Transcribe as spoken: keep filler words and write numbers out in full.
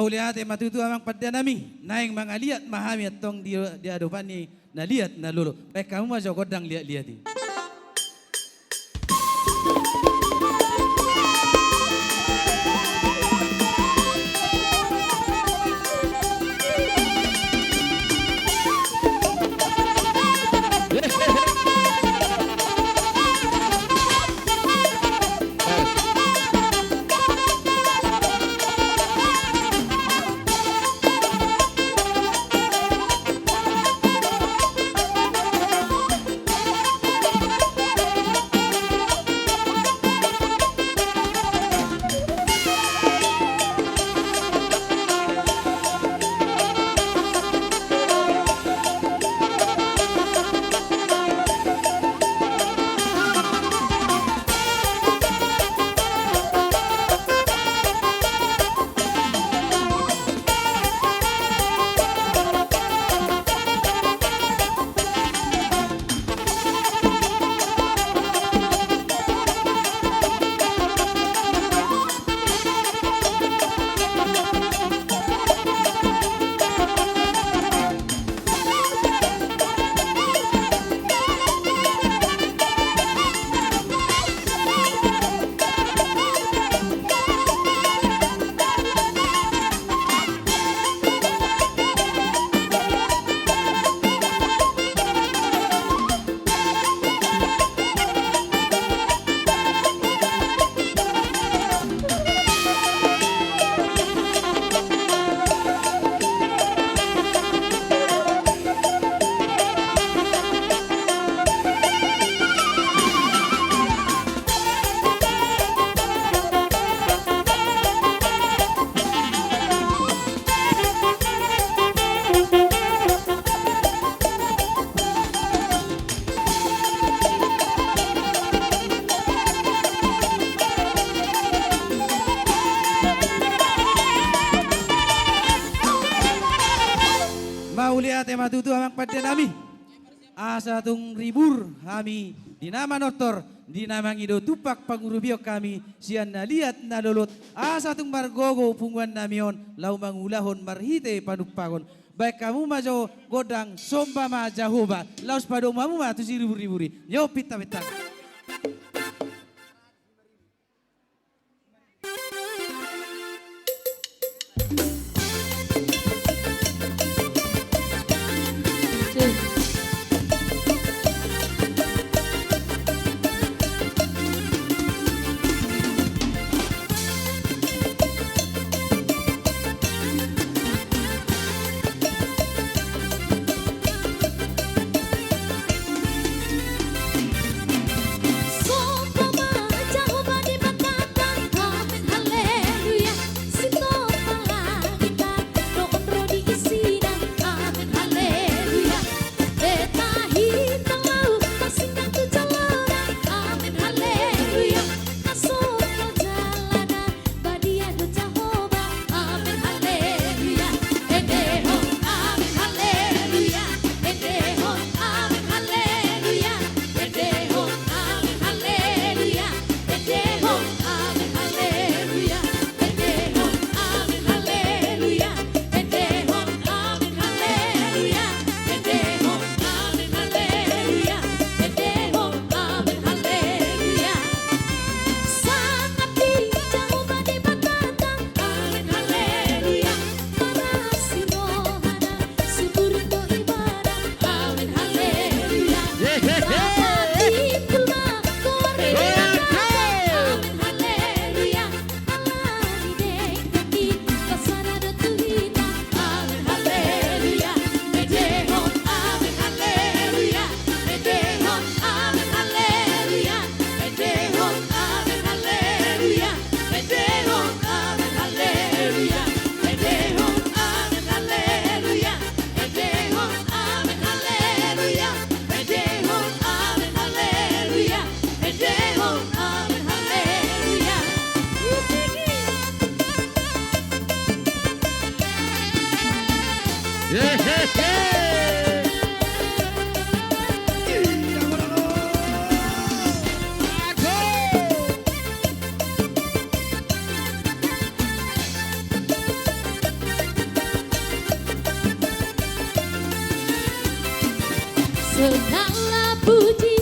Mauliate ma tutu amang pande nami, naeng mangaliat ma hami antong di, di adopan ni na liat na lolo. Baen hamu ma jo gondang liat-liat i. Mauliate ma tutu amang pande nami. Asa tung ribur hami di na manortor, di na mangido tumpak pangurupion hami sian na liat na lolo, asa tung margogo punguan nami on laho mangulahon marhite panumpakkon. Baen hamu ma jo gondang Somba ma Jahowa, laos padomu hamu ma tu si ribur-ribur i. Jo, pinta-pinta. Segala puji